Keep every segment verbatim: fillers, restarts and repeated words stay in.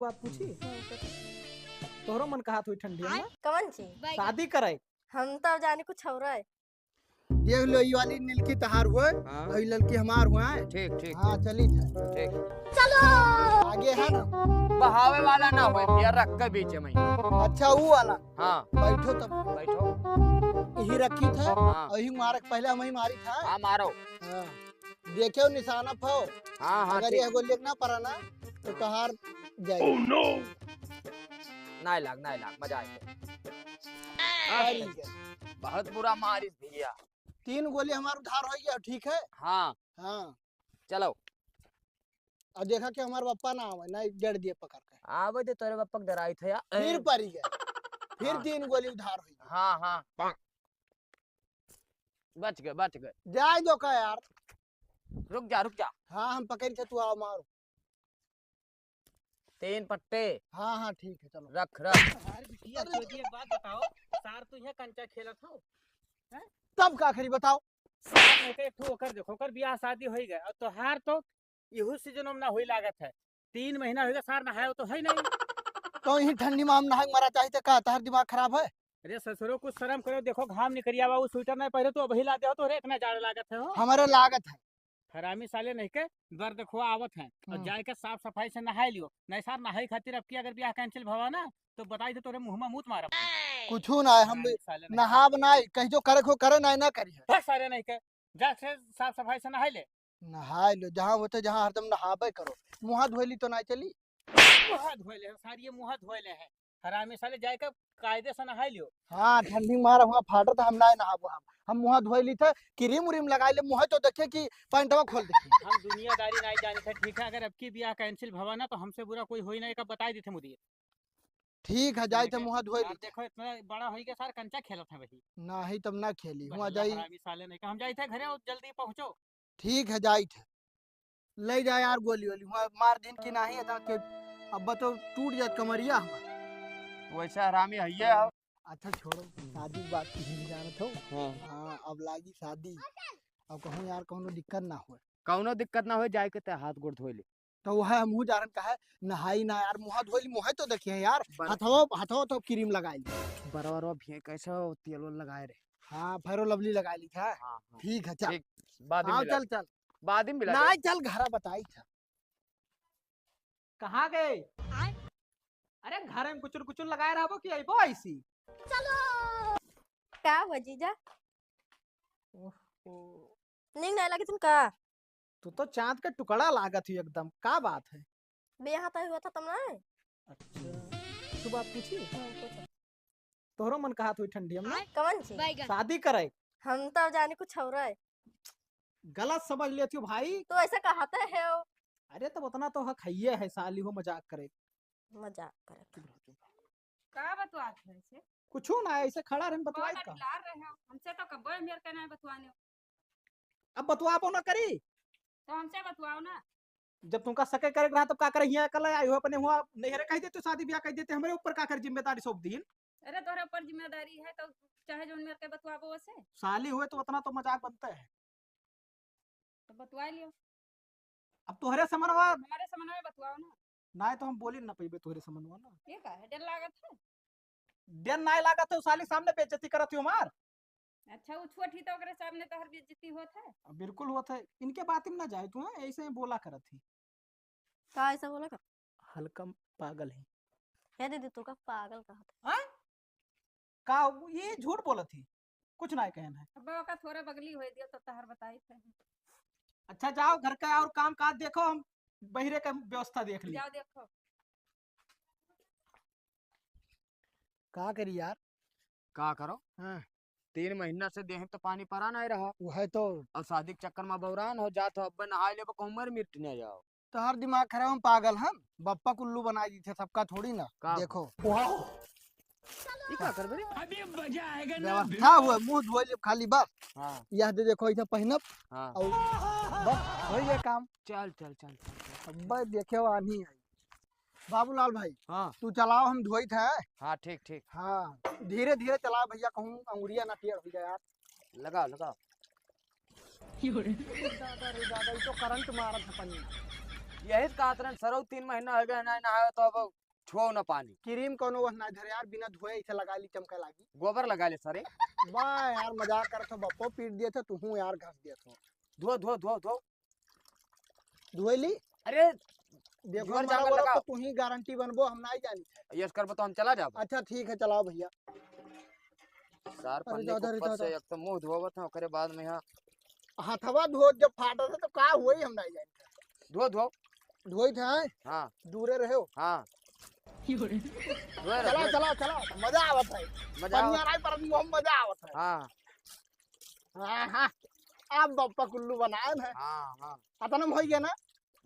बात पूछी? हम्म, पूछो। तोहरो मन कहत होई ठंडी में? कवन चीज? शादी करे। हम तो जाने कुछ और है। देख लो, ई वाली नीलकी तहार हुए, हाँ। और ई ललकी हमार हुए। ठीक, ठीक। हाँ, चली था। ठीक। चलो। आगे है ना? बहावे वाला ना होए, भैया, रख के बीच में। अच्छा, वो वाला। हाँ। बैठो तब। बैठो। यही रखी था। हाँ। और यही मारक पहले हम ही मारी था। हाँ, मारो। हाँ। देखियो निशाना पाओ। हाँ, हाँ, अगर ठीक। ये गोली ना पड़ा ना, तो तोहार जाए। Oh, no! नाय लाग, नाय लाग, मजा आए। अरे। बहुत बुरा मारिस भैया। तीन गोली हमार उधार हो गया, ठीक है? हाँ। हाँ। चलो। अब देखा कि हमार पप्पा ना आवे, ना जड़ दिए पकड़ के। आवे दे, तोरे पप्पा के डराई थे यार। फिर पड़ी गए। फिर हाँ। तीन गोली उधार हो गई। हाँ, हाँ। बच गए, बच गए। जाए दो का यार। रुक जा, रुक जा। हाँ, हम पकड़ के तू आओ मारो। तीन पट्टे। हाँ, हाँ, ठीक है, चलो। रख, रख। अरे बिटिया, अरे। चोदी, एक बात बताओ, सार तू यहाँ कंचा खेलत हो? हैं? तब का करी बताओ? सार नहीं तो एक ठो ओकर देखो, ओकर बियाह शादी होई गए, और तोहार तो इहू सीजन में ना होई लागत है। तीन महीना होई गए, सार नहाए तो है नहीं। तो यही ठंडी में हम नहाए मरा चाहिए तो का, तोहार दिमाग खराब है? अरे ससुरो, कुछ शर्म करो, देखो घाम निकरिया बा, वो स्वेटर नहीं पहरे तो अबही ला दे हो, तो रे इतना जाड़ लागत है हो। हमारे लागत है। हरामी साले नहीं के द्वार देखो आवत हैं। और हम्म। जाए के साफ सफाई से नहाए लियो। नहीं सार, नहाई खातिर अब की अगर बियाह cancel भवा ना, तो बताई दे तोरे मुंह में मूत मारब। कुछू ना है, हम हरामी साले नहीं के। नहाब ना, कहीं जो करे को करे ना, ना करी है। बस सारे नहीं के, जा से साफ सफाई से नहाए ले। नहाए लो, जहाँ होते जहाँ हरदम नहाबे करो। मुँह धोए ली तो ना चली। मुँह धोए ले, सारी ये मुँह धोए ले है। हरामी साले, जाए के कायदे से नहाए लियो। हाँ, ठंडी मार हुआ फाटत, हम ना नहाबो हम। हम मुँह धोए ली थे, क्रीम उरीम लगाए ले, मुँह तो देखे कि पैंटवा खोल दे। हम दुनियादारी नहीं जानी थे, ठीक है? अगर अब की बियाह cancel भवा ना, तो हमसे बुरा कोई होई ना, एक अब बताई देते मुझे। ठीक है, जाई थे लेकिन मुँह धोए यार ली थे। देखो, इतना बड़ा होई के सार कंचा खेलत है वही। नहीं, तब ना खेली, हुआ बहला जाई। हरामी साले नहीं का, हम जाई थे घरे और जल्दी पहुँचो। ठीक है, जाई थे। ले जा यार गोली वोली, हुआ मार दिन की नहीं है, तो के अब तो टूट जात कमरिया हमार। वैसे हरामी है ये हो। अच्छा छोड़ो, शादी की बात की नहीं जानत हो। हाँ। हाँ, अब लागी शादी। अब कहूँ यार, कौनो दिक्कत ना हो। कौनो दिक्कत ना हो, जाए के ते हाथ गोड़ धोए ले। तो वह हमहू जारन कहे, नहाई ना यार, मुँह धोई ली, मुँह तो देखिए यार, बर- हथवा, हथवा तो क्रीम लगाई ली। बरवा, बरवा भी कैसे हो, तेल वेल लगाए रहे। हाँ, फेयर लवली लगाई ली था। हाँ, हाँ। ठीक है, चल। ठीक, बाद में हाँ, मिला। चल, चल। बाद में मिला ना, ले। चल, घर बताई था। कहाँ गए? आय? अरे, घर में कुचुर कुचुर लगाए रहबो कि अइबो ऐसी? चलो। का हुआ जीजा? ओहो। नीक नहीं लगे तुम का? तू तो चाँद का टुकड़ा लागत ही एकदम, का बात है? बियाह तय हुआ था तब ना? अच्छा, तू बात पूछी? हाँ, पूछो। तोहरो मन कहत होई ठंडिया में ना? कवन चीज? बैगन। शादी करे। हम तो जाने कुछ और है। गलत समझ लेती हो भाई। तो ऐसा कहते हैं वो। अरे, तब उतना तो हक हइये है, साली हो, मजाक करे। मजाक करे। चुप रहो, चुप रहो। का बतवात है ऐसे? कुछू ना, ऐसे खड़ा रहन, बतवाई बहुत का? लार रहे हो। हमसे तो कब्बो मेर के नहीं बतवाने हो। अब बतवाबो ना करी। तो हमसे बतवाओ ना। जब तुमका सके करे रहा, तब का करे हियाँ कल आई हो, अपने हुआ नैहरे कह देते, शादी ब्याह कह देते, हमरे ऊपर का कर जिम्मेदारी सौंप दीन? अरे, तोहरे ऊपर जिम्मेदारी है, तो चाहे जौन मेर के बतवाबो वैसे। साली हुए तो उतना तो मजाक बनता है। तो बतवा लियो। अब तोहरे समनवा हमारे समनवा में बतवाओ ना। नाय तो हम बोली ना पइबे तोहरे समनवा ना। ये का है, डर लागत है? डर नाय लागत है, साली सामने बेइज्जती करत हो हमार। अच्छा, वो छोटी तो ओकरे सामने तोहर बेइज्जती होत है? अब बिल्कुल होत है। इनके बात में ना जाए तू, हैं? ऐसे ही बोला करत ही। का ऐसा बोला कर? हल्का पागल है। हे दीदी, तू का पागल कहत है? हाँ? का ये झूठ बोलत ही? कुछ ना कहन है। अब ओका थोड़ा बगली होई दियो तो तहर बताई थे। अच्छा, जाओ घर का और काम काज देखो, हम बहिरे का व्यवस्था देख ली। जाओ देखो। का करी यार? का करो? हाँ। तीन महीना से देह तो पानी परा नहीं रहा। वह तो। अब शादी के चक्कर में बौरान हो जात हो, अब नहाए लेबो कहूँ मर मिट न जाओ। तोहर दिमाग खराब, हम पागल हम? बप्पा कुल्लू बनाई दी थे सबका थोड़ी ना। का? देखो। ई का करबे रे? अभी मजा आएगा ना। व्यवस्था हुआ, मुंह धोए लेब खाली बस। हाँ। यह दे देखो, ऐसे पहनब। हाँ। और बस, हो गया काम। चल, चल, चल, चल, चल। अब देखे आनी है। बाबूलाल भाई, हाँ। तू चलाओ, हम धोई थे। हाँ, ठीक, ठीक। हाँ, धीरे धीरे चलाओ भैया, कहूँ अंगुरिया ना टेढ़ हो जाए यार। लगा, लगा। दादा रे दादा, ई तो करंट मारत है पनिया। यही तो कहत रहन सरऊ, तीन महीना हो गया ना, ना आवे तो अब छुओ ना पानी। क्रीम कौनो वह ना धरे यार, बिना धोए इसे लगा ली, चमके लागी। गोबर लगा ले सारे। वाह यार, मजाक करत हो, बप्पो पीट दिए थे, तू हूँ यार घस दिए थे। धो, धो, धो, धो। धोए ली? अरे, देखो, जोर हमारा जाकर वाला लगाओ। तो तू ही गारंटी बनबो, हम नाई जानी थे। यस करबो तो हम चला जाबो। अच्छा, ठीक है, चलाओ भैया। सार अरे, पन्नी दादा, के अरे, ऊपर दादा। से एक तो मुंह धोवत है, ओकरे बाद में यहाँ हथवा धो जब फाटत है तो का होई, हम नाई जानी थे। धो, धो। धोई थे, हैं? हाँ। दूरे रहो। हाँ। धोए रहो, चला, धोए। चला, चला, मजा आवत है। मजा आवत। पनिया नाई पर मुंह में मजा आवत है। हाँ। हाँ, हाँ। अब बप्पा कुल्लू बनाए हैं। हाँ, हाँ। अतनम होई गया ना?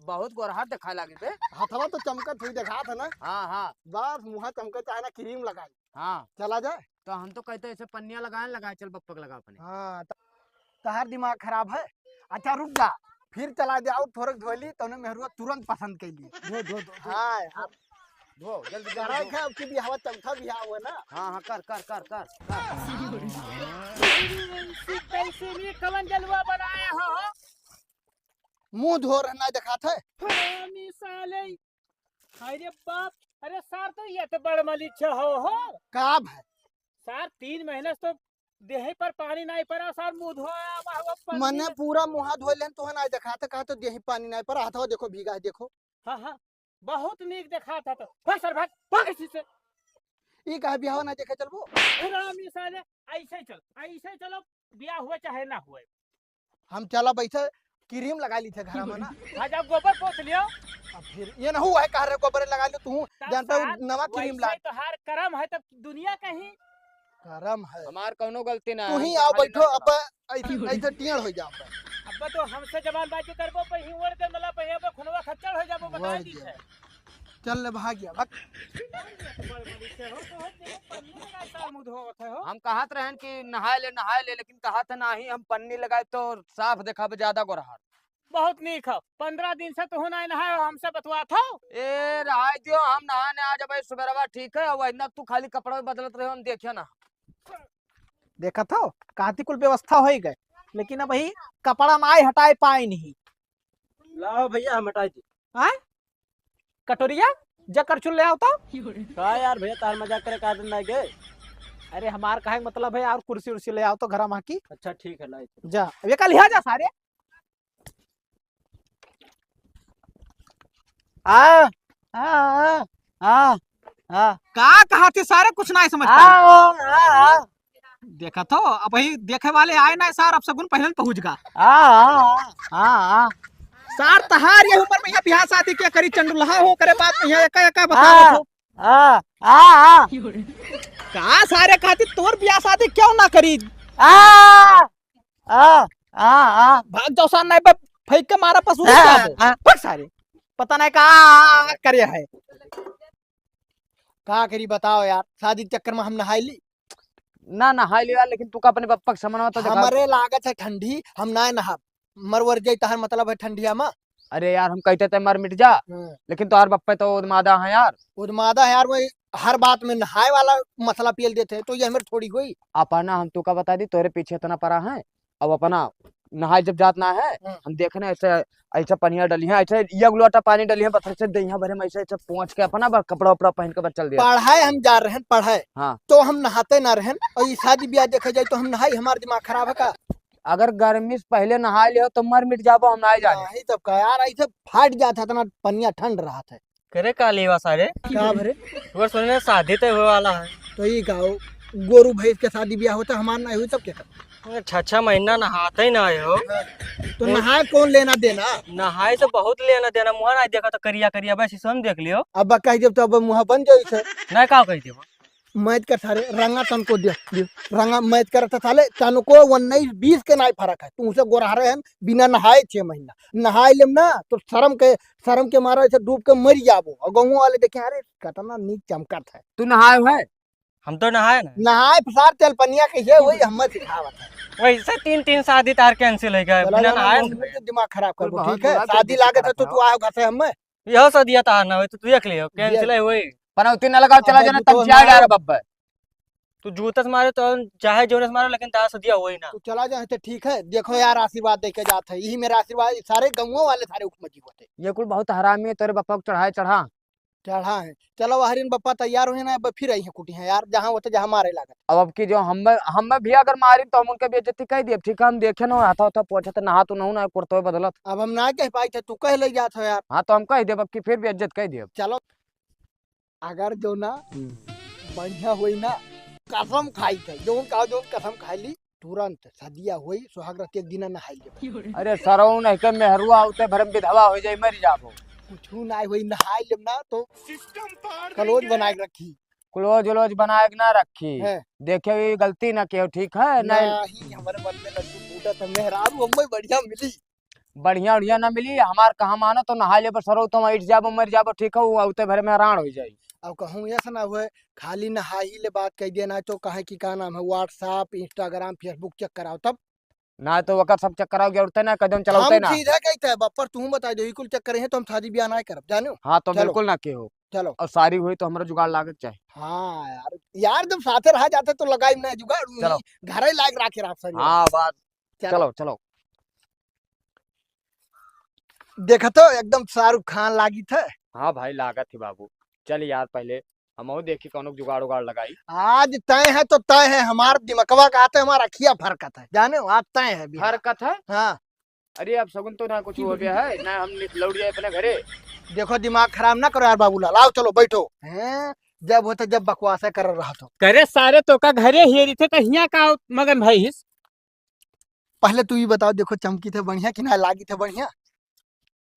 बहुत गोरहार दिखाए लागे बे। हथवा तो चमकत हुई दिखात है ना? हाँ, हाँ। बस मुँह चमके चाहे ना क्रीम लगाई। हाँ। चला जाए? तो हम तो कहते ऐसे पन्निया लगाए, लगाए चल बप्पा के लगा अपने। हाँ, त-, तहार दिमाग खराब है। अच्छा रुक जा, फिर चला दे, और थोड़क धोली, तौने मेहरुआ तुरंत पसंद कैली। धो, धो, धो, धो। हाँ, धो। धो, जल्दी, जल्दी करे धो। के अब की बिहावा चौथा बिहाव है ना? हाँ, हाँ, कर, कर, कर, कर, कर। कैसे नहीं, कवन जलवा बनाया हो? मुंह धो रहना दिखात है। हरामी साले। अरे बाप, अरे सार तो ये तो बड़ मलिच्छ हो, हो। का भाई? सार तीन महीने से तो देही पर पानी नहीं पड़ा, सार मुंह धोया, वाह, वाह, पानी मने नहीं। पूरा मुंह धो लेन, तोहे नहीं दिखात, कहा तो देही पानी नहीं पड़ा, हथवा देखो भीगा है, देखो। हाँ, हाँ, बहुत नीक देखात है तो। भाग सर, भाग, भाग इसी से। ई कहा बियाह ना देखे चलबो? रामी साले, ऐसे ही चल, ऐसे ही चलो, बियाह हुए चाहे ना हुए। हम चला बैठे, क्रीम लगा ली थे घर में ना। हाँ, जब गोबर पोत लियो। अब फिर ये ना हुआ है, कह रहे गोबर लगा लियो तू, तब जानता हूँ साथ नवा क्रीम वैसे ला। तोहार करम है तब दुनिया कहीं। करम है। हमार कौनो गलती ना तू है, ही हम तो आओ खाली बैठो, ना अब ऐसे, ऐसे टेढ़ हो जाओ। अब तो हमसे जबान बाजी करबो, पे ही ओढ़ दे, मतलब, पे ही अब खुनवा खच्चड़ हो जाबो, बता वही दी है। चल ले, भाग गया, भाग। बड़ मनुष्य हो, तो हो, देखो, पन्नी में का सार मुंह धोवत है हो। हम कहत रहन कि नहाए ले, नहाए ले, लेकिन कहत है, "नाही, हम पन्नी लगाए तो साफ देखाबे ज्यादा गोरहार।" बहुत नीक हो, पन्द्रह दिन से तू ना नहाए हो, हमसे बतवात हो। ए, रहाई दियो, हम नहाने आ जाबे सुबेरवा, ठीक है? अब इतना तू खाली कपड़ा बदलत रहे, हम देखियो ना। देखत हो, कांति कुल व्यवस्था होई गए, लेकिन अब ही कपड़ा माय हटाए पाए नहीं। लाओ भैया, हम हटाई दी। आय? कटोरिया, जा करछुल ले आओ तो। का यार भैया, तार मजाक करे का दिन नहीं गए? अरे हमार काहे मतलब है, और कुर्सी उर्सी ले आओ तो घर में की। अच्छा ठीक है, लाई। जा, अब ये का लिहा जा सारे। आ, आ, आ, आ, आ। का कहा थे सारे, कुछ नहीं समझ आ, पाए। आ, आ। देखा तो, अब वही देखे वाले आए ना सार, अब सगुन पहले पहुंच गा। आ, आ, आ, आ, आ। सार तहार ये उम्र में ये ब्याह शादी क्या करी, चंडुलहा हो करे बात नहीं है, एका, एका बता आ, दो। आ, आ, आ। का सारे खातिर तोर ब्याह शादी क्यों ना करी? आ, आ, आ, आ। भाग जाओ सार, नहीं बे, फेंक के मारा पशु आ, क्या हो? आ। भाग सारे। पता नहीं का करे है। का करी बताओ यार, शादी के चक्कर में हम नहाई ली। ना नहाई ली यार, लेकिन तू का अपने बप्पा के समनवा तो देखा। हमरे लागत है ठंडी, हम ना नहाब। मर वर जाई तहर मतलब है ठंडिया में। अरे यार, हम कहते ते मर मिट जा, हाँ। लेकिन तोहर बप्पे तो उदमादा है यार। उदमादा है यार, वही हर बात में नहाए वाला मसला पेल देते हैं, तो ये हमारे थोड़ी कोई। अपना हम तू का बता दी, तोरे पीछे इतना पड़ा है, अब अपना नहाए जब जात ना है, हाँ। हम देख रहे हैं ऐसे, ऐसे पनिया डली है, ऐसे एक लोटा पानी डली है, बस ऐसे देहिया भरे में ऐसे, ऐसे पहुँच के अपना बस कपड़ा उपड़ा पहन के बस चल दिया। पढ़ाए हम जा रहे हैं, पढ़ाए। हाँ। तो हम नहाते ना रहन, और ये शादी ब्याह देखे जाए तो हम नहाई, हमार दिमाग खराब है का? अगर गर्मी से पहले नहा लियो तो मर मिट जाबो, हम नाई जाने। नहीं तब का यार, ऐसे फाट जात है, इतना पनिया ठंड रहत है। करे का लेवा सारे? का भरे? तोर सुने शादी तय होए वाला है। तो ई का हो, गोरू भैंस के शादी ब्याह होता, हमार नहीं हुई तब क्या कर? अरे छह छह महीना नहाते ही ना आए हो। तो ए- नहाए कौन लेना देना? नहाए से बहुत लेना देना, मुँह नहीं देखा तो करिया करिया बस इसन देख लियो। अब कह जब तो अब मुँह बन जाई से। नहीं का कह देबो? मैच का सारे रंगा तनको दे, दे। रंगा मैच करत साले तनको उन्नीस बीस के नाई फर्क है। तू से गोरहरे हैं, बिना नहाए छह महीना। नहाए लेम ना, तो शर्म के, शर्म के मारा ऐसे डूब के मर जाबो। और गाँव वाले देखे, "अरे, कितना नीक चमकत है।" तू नहाए है? हम तो नहाए ना। नहाए सार तेल पनिया कैसे वही हमें सिखावत है। वैसे तीन, तीन शादी तार cancel हो गया, चला बिना जाना, नहाए हम ना। तो दिमाग खराब कोई करबो, बात ठीक है? बुरा शादी कर लागत है तो दिमाग तू आओ घर से हमें। यह सदिया तार ना होई, तो तू देख लियो, cancel है वही। पनौती न लगाओ, चला अबे जाना, तू तो तब जाए हमारा यार बब्बे। तू जूता से मारे तो चाहे जोरे से मारो, लेकिन तारा सदिया होई ना। तू चला जा, तो ठीक है। देखो यार, आशीर्वाद दे के जात है, यही मेरा आशीर्वाद, सारे गउँवा वाले सारे उठ मची होते। ये कुल बहुत हरामी है, तेरे बप्पा को चढ़ाए चढ़ा। चढ़ा है। चलो, हरिन बप्पा तैयार हुए ना, अब फिर आई है कुटी है यार, जहाँ होते जहाँ मारे लागत। अब, अब की जो हम, हम भी अगर मारी तो हम उनके बेइज्जती कह दिए, ठीक है, हम देखे ना, हाथा उथा पोछत, नहा तो नहू ना, कुर्तो बदलत। अब हम ना कह पाई थे, तू कह ले जात हो यार। हाँ, तो हम कह देब, अब की फिर बेइज्जत कह देब। चलो, अगर जो ना हम्म। बढ़िया होई ना, कसम खाई थे, जौन कहा, जौन कसम खाई ली, तुरंत सदिया होई, सुहाग रात एक दिन नहाई लेबे। अरे सरऊ नहीं के मेहरुआ होते भरम विधवा हो जाई, मर जाबो। कुछ ना होई, नहाई लेब ना तो कलोज बनाए के रखी। क्लोज व्लोज बनाए के ना रखी। हैं। देखे, ये गलती ना कियो, ठीक है? नहीं। नहीं, हमारे मन में लड्डू फूटा था, मेहरारू हमें बढ़िया मिली। बढ़िया उढ़िया ना मिली, हमार कहा मानो तो नहा लेबो सरऊ, तो वहीं जाबो, मर जाबो, ठीक है? वो आउते भरे में हरान हो जाई। अब कहूँ ऐसा ना हुए, खाली नहा ही ले बात कह दिया ना, तो कहे कि का नाम है, WhatsApp, Instagram, Facebook check कराओ तब। ना तो ओकर सब check कराओ, जरूरत है ना, कदम चलाओ हम ना। सीधा कहते हैं, बप्पर, तू बता दो, ई कुल check करे हैं तो हम शादी ब्याह ना करब, जानो? हाँ, तो चलो। बिल्कुल ना के हो। चलो। और सारी हुई तो हमरा जुगाड़ लागे के चाही। हाँ यार, यार जब साथे रहा जाते तो लगाई ना जुगाड़, चलो। घरे लायक राखे रहा सारी। हाँ, बात। चलो। चलो, चलो। देखा तो एकदम शाहरुख खान लागित है। हाँ भाई, लागत ही बाबू। चल यार, पहले हमहू देखी कौनो जुगाड़ उगाड़ लगाई। आज तय है तो तय है, हमार दिमकवा का आते हमार अखिया फरकत है, जाने हो, आज तय है बिना। फरकत है? हाँ। अरे, अब सगुन तो ना कुछ हो गया है, ना हम नि-, लौट जाए अपने घरे। देखो, दिमाग खराब ना करो यार बाबूलाल, आओ चलो बैठो। हैं, जब होते जब बकवासा कर रहा तो। करे सारे, तो का घरे हेरी थे तो हियाँ का मगन भाई हिस? पहले तू ही बताओ, देखो चमकी थे बढ़िया कि ना लागी थे बढ़िया?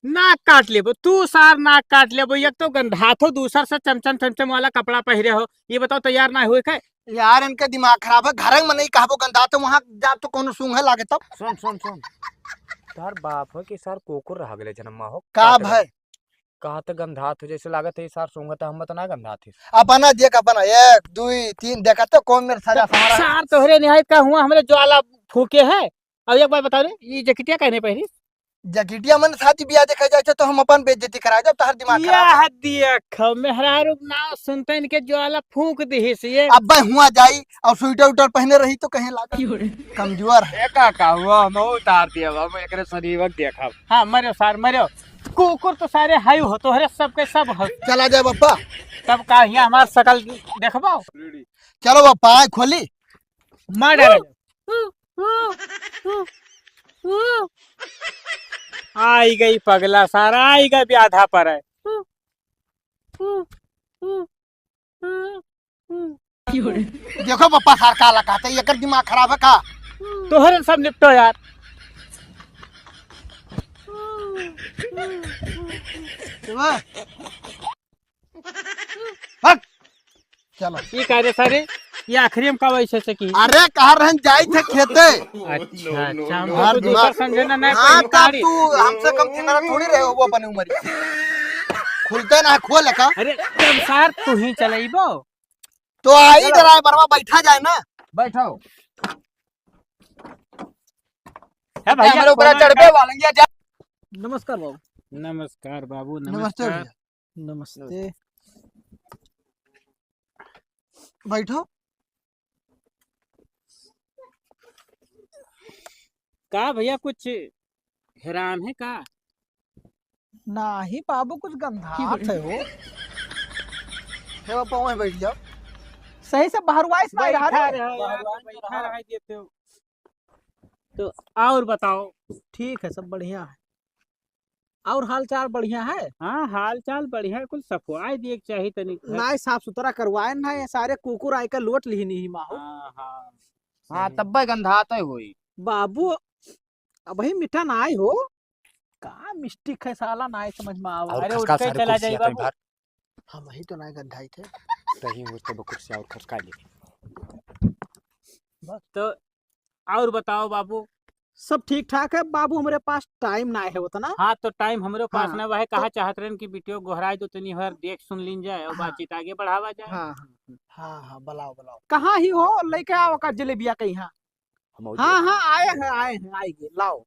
नाक काट लेबो तू सार, नाक काट लेबो। एक तो गंधात हो, दूसर से चमचम चमचम वाला कपड़ा पहिरे हो। ये बताओ, तैयार ना हुए थे? यार, इनके दिमाग खराब है। घर में नहीं कहबो गंधात हो, वहाँ जा तो कोनो सूंघे लागे तब। सुन, सुन, सुन। तार बाप हो कि सार कुकुर रह गले जन्मा हो। का का करे? भाई? कहा तो गंधात हो, जैसे लागत है सार सूंघत है, हम तो ना गंधात है। अपना देख, अपना एक, दुई, तीन, देखा तो कौन मेरे सजा तो संवरा। सार तोहरे निहायत का हुआ, हमरे ज्वाला फूके है। अब एक बात बताओ रे, ये जैकेटिया काहे नहीं पहनी? जैकेटिया मन शादी ब्याह देखे जाए तो हम अपन बेइज्जती कराए, जब तोहर दिमाग खराब है। यह देखो, मेहरारू नाव सुनते इनके ज्वाला फूंक दिहिस ये। अब भाई हुआ जाई और स्वेटर उटर पहने रही तो कहे लागा। कमजोर है। एका का हुआ, हम उतार दिया, हम एकरे शरीर देखब। हाँ, मरो सार, मरो। कुकुर तो सारे हाई हो, तोहरे सबके सब हो। चला जाए बप्पा। तब का हियाँ हमार शकल देखबो? चलो बप्पा, आँख खोली। मार डाला। आई गई पगला सारा, आई गई ब्याधा पर है। देखो बप्पा सार का लगा, तो एकर दिमाग खराब है का? तोहरे सब निपटो यार। हट। चलो। ई का रे सारे, ये आखिरी में का वैसे से की? अरे, कहा रहन जाई थे खेते। अच्छा, अच्छा, हम हर तो दूसर दिमाग समझे ना, नहीं हाँ, कोई तब तारी। तू हमसे कम दिन थोड़ी रहे हो, वो अपनी उम्र। खुलते ना खोल का। अरे, तब सार तू ही चलाइबो। तो आई चलो। ड्राइवरवा बैठा जाए ना। बैठो। है भैया, हमारे ऊपर फोन चढ़ पे कर। वालंगिया जा। नमस्कार बाबू। नमस्कार बाबू, नमस्ते नमस्कार। भैया। नमस्ते। बैठो। का भैया, कुछ हैरान है का? नाही बाबू, कुछ गंधात है हो। हे बापा, वहीं बैठ जाओ। सही से बहरवाइस ना बैठा रहा रे। रहो यार, बहरवाइस बैठा रहा। रहा देते हो। तो और बताओ। ठीक है, सब बढ़िया है। और हाल चाल बढ़िया है? हाँ, हाल चाल बढ़िया है, कुल सफवाई दिए के चाही तनी घर। नाय, साफ सुथरा करवाए ना, ये सारे कुकुर आए के लोट लिहिन ही माहौल। हाँ, हाँ। हाँ, सही। तब्बे गंधाते होई। बाबू, अबही मीठा नाय हो, का मिस्टेक है साला, नाय समझ में आवा। और अरे, खसका उठ के सारे चला कुर्सिया जाई पे बाबू। भर। हम ही तो नाय गंधाई थे। सही हो तो कुर्सिया और खसका ले। बस। तो और बताओ बाबू। सब ठीक ठाक है बाबू, हमरे पास टाइम ना है उतना। हाँ, तो टाइम हमरे पास हाँ, ना, वह तो कहा चाहत रहन कि बिटियो गोहराई दो तनी हर देख सुन लीन जाए और हाँ। बातचीत आगे बढ़ावा जाए। हाँ, हाँ, हाँ। हाँ, हाँ, बुलाओ, बुलाओ। कहाँ ही हो, लेके आओ का जलेबिया कहीं, हाँ। हम और हाँ, देख- हाँ, आए हैं, आए हैं, आए गए, लाओ।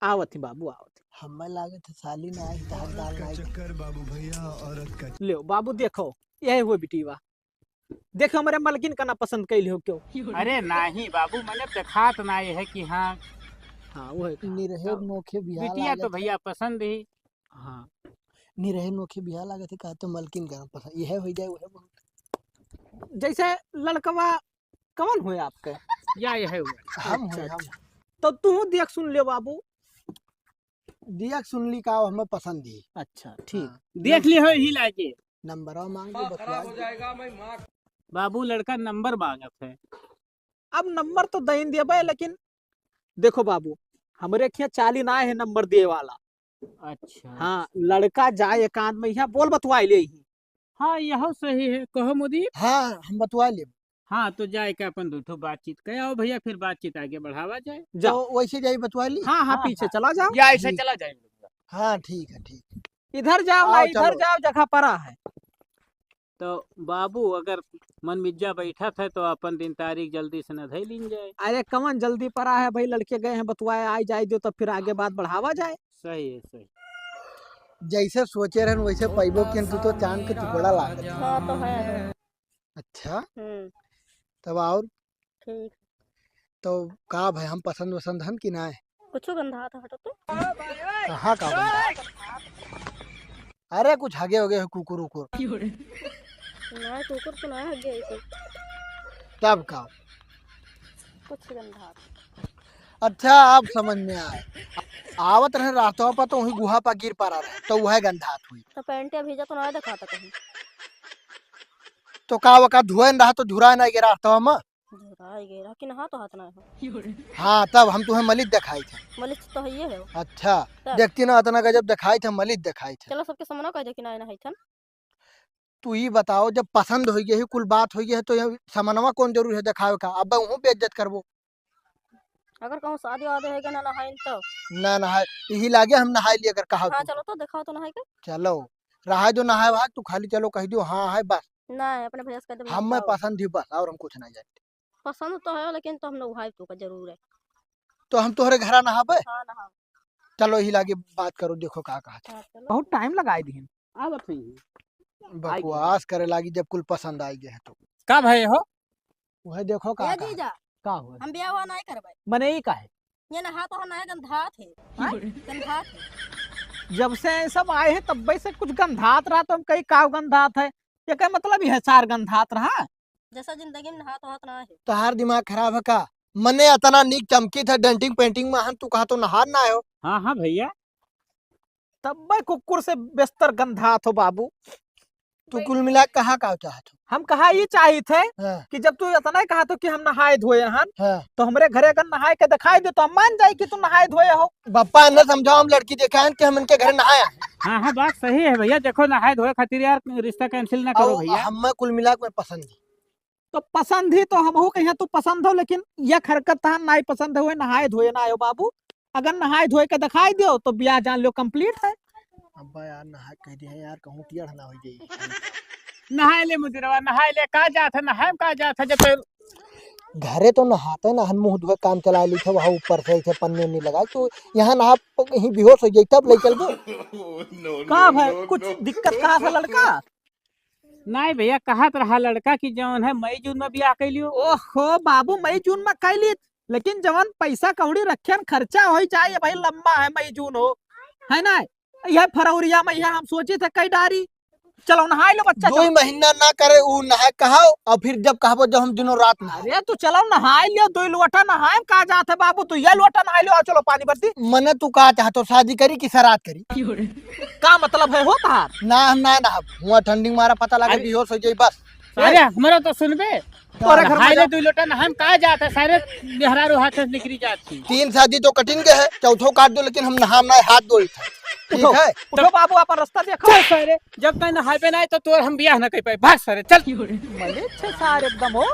आवत ही बाबू, आवत ही। हमें लागत है साली ना आई, तहार दाल ना आई। चक्कर बाबू भैया, औरत का। ले बाबू, देखो, यही हुए बिटिया। देखो, हमरे मलकिन का ना पसंद कइले हो क्यों? अरे नाही बाबू, मने देखात ना ये है कि हाँ। हाँ, वो है। निरहे हाँ। नोखे बियाह बिटिया तो लागत है। भैया पसंद ही। हाँ। निरहे नोखे बियाह लागत है, कहा तो मलकिन का ना पसंद, यह हो जाए, वह बहुत। जैसे लड़कवा कौन हुए आपके? या यह हुए। हम हुए, अच्छा, हम। अच्छा। तो तू देख सुन ले बाबू। दिया के सुनली का, हमें पसंद ही। अच्छा, ठीक। हाँ। देख ली हो ही लागे। नंबरवा मांग के बतवा दे। बाबू, लड़का नंबर मांगत है। अब नंबर तो दइन देबे, लेकिन देखो बाबू, हमरे खिया चाली ना है नंबर दिए वाला। अच्छा। हाँ, लड़का जाए एकांत में, यहाँ बोल बतवाई ले ही। हाँ, यहो सही है। कहो मुदीर। हाँ, हम बतवा लेब। हाँ, तो जाए के अपन दू ठो बातचीत कहे आओ भैया, फिर बातचीत आगे बढ़ावा जाए। जाओ। तो वैसे जाई बतवा ली? हाँ, हाँ, हाँ, पीछे हाँ। चला जाओ। या ऐसे ठीक। चला जाए। हाँ, ठीक है, ठीक है। इधर जाओ ना, आओ, इधर चलो। जाओ, जगह परा है। तो बाबू, अगर मन मिज्जा बैठत है तो अपन दिन तारीख जल्दी से न धई लीन जाए। अरे, कवन जल्दी परा है भाई, लड़के गए हैं बतवाए, आई जाए दो, तब फिर आगे बात बढ़ावा जाए। सही है, सही। जैसे सोचे रहन वैसे पैबो किन, तू तो चांद के टुकड़ा लागत है। हाँ, तो है। अच्छा, हम्म। तब और? ठीक। तो का भाई, हम पसंद वसंद हन कि नाय? कुछो गंधात हटो तो। कहाँ का गंधात? अरे, कुछ हगे होगे हो, कुकुर उकुर। नाय, कुकुर तो नाय हगे है तो। तब का? कुछ गंधात। अच्छा, अब समझ में आए। आवत रहे रास्ता पर, तो वही गुहा पर गिर पड़ा रहे, तो वह गंधात हुई। तो पैंटिया भीजा तो ना दिखाता कहीं। तो का, वो का धुए न रहा, तो झुरा ना गिरा रास्ता में? झुरा ही गिरा कि नहा तो हाथ ना हो। हाँ, तब हम तुम्हें मलित दिखाई थे। मलित तो है ये है। अच्छा, तब? देखती ना, इतना गजब दिखाई थे, मलित दिखाई थे। चलो, सबके सामने कह दे कि ना, ना है थन। तू ई बताओ, जब पसंद होइ गए है, कुल बात होइ गए है, तो ये समनवा कौन जरूरी है दिखावे का? अब वहूँ बेइज्जत करबो। अगर कहूँ शादी वादी होइ गए ना नहाइन तो? ना नहाए, यही लागे हम नहाए लिए अगर कहा हाँ, तो। चलो तो दिखाओ तो नहाए के। चलो, रहा जो नहाए वहाए, तू खाली चलो कह दियो हाँ है बस। ना, अपने भैया से कह दे हम मैं नहाओ। पसंद ही बस, और हम कुछ नहीं जानते। पसंद तो है, लेकिन तो हम नहाए तो का जरूर है। तो हम तोहरे घरा नहाबे? हाँ, नहाओ। चलो, यही लागे बात करो, देखो का कहत है। हाँ, चलो। बहुत टाइम लगाई दिहिन। आवत नहीं है। बकवास करे लागी, जब कुल पसंद आई गए है तो। का भए हो? वह देखो का ए कहत। जीजा, का हो? हम ब्याह हुआ नहीं करबे। मने ई का है? ये नहा तो ना गंधात है। हाँ? गंधात है। जब से ये सब आए हैं, तब से कुछ गंधात रहा, तो हम कही का गंधात है? ये का मतलब, यह सार गंधात रहा? जैसा जिंदगी में नहात होत ना है। तोहार दिमाग खराब है का? मने अतना नीक चमकी था डेंटिंग पेंटिंग में, हम तू कहा तो नहार ना हो। हाँ, हाँ भैया। तब मैं कुकुर से बेस्तर गंधात हो बाबू। तू कुल मिला के कहा का चाहत हो? हम कहा ये चाहित है हाँ। कि जब तू इतना ही कहत हो कि हम नहाए धोए हन, हाँ। तो हमरे घरे अगर नहाए के दिखाई दे तो हम मान जाए कि तू नहाए धोए हो। बप्पा न समझाओ, हम लड़की देखे हन कि हम इनके घरे नहाए हैं। हाँ, हाँ, बात सही है भैया। देखो, नहाए धोए खातिर यार रिश्ता cancel ना करो और भैया। हमें कुल मिला के पसंद है। तो पसंद ही तो हमहू कहिया तू पसंद हो, लेकिन यह हरकत तहार नाई पसंद हुए, नहाए धोए ना आयो बाबू। अगर नहाए धोए के दिखाई दियो तो ब्याह जान लो complete है। अब्बा यार, नहाए कह दे यार, कहूँ टियड़ ना हो जाई। नहाए ले मुदिरवा, नहाए ले, का जात है, नहाए में का जात है, जब तो घरे तो नहाते ना हन, मुंह धोए काम चला ली थे, वहाँ ऊपर से ऐसे पन्नी उन्नी लगा, तो यहाँ नहा प-, कहीं बेहोश हो जाई, तब ले चलबो। का भाई, कुछ दिक्कत का है लड़का? नहीं भैया, कहत रहा लड़का कि जौन है मई जून में ब्याह कैलियो। ओहो बाबू, मई जून में कैली, लेकिन जवन पैसा कौड़ी रखे न, खर्चा हो जाए, ये भाई लंबा है, मई जून हो, है ना? यह फरवरिया में यह हम सोचे थे कई डारी, चलो नहाए लो बच्चा, दो चलो। महीना ना करे उ नहाए कहाओ, और फिर जब कहबो जब हम दिनों रात नहाए। अरे तू चलो नहाए लियो, दो लोटा नहाए, का जात है बाबू, तू यह लोटा नहाए लियो, और चलो पानी बरती। मने तू का चाहतो, शादी करी कि सराद करी? का मतलब है हो तहार? ना, हम ना नहाब। हुआ ठंडी मारा पता लगे अरे। बेहोश हो जाई बस। अरे, हमरा तो सुनबे। तोरे घर में नहाए ले जा। दुई लोटा नहाए में का जात है, सारे मेहरारू हाथ से निकरी जात थी। तीन शादी तो कटिन गए है, चौथो काट दो, लेकिन हम नहाम ना, हाथ धोई था। ठीक उठो, है? उठो बाबू, अपन रास्ता देखो। चल सारे, जब तक नहाबे ना तो तोर हम बियाह ना कर पाए। भाग सारे, चल। मले छे सार एकदम हो।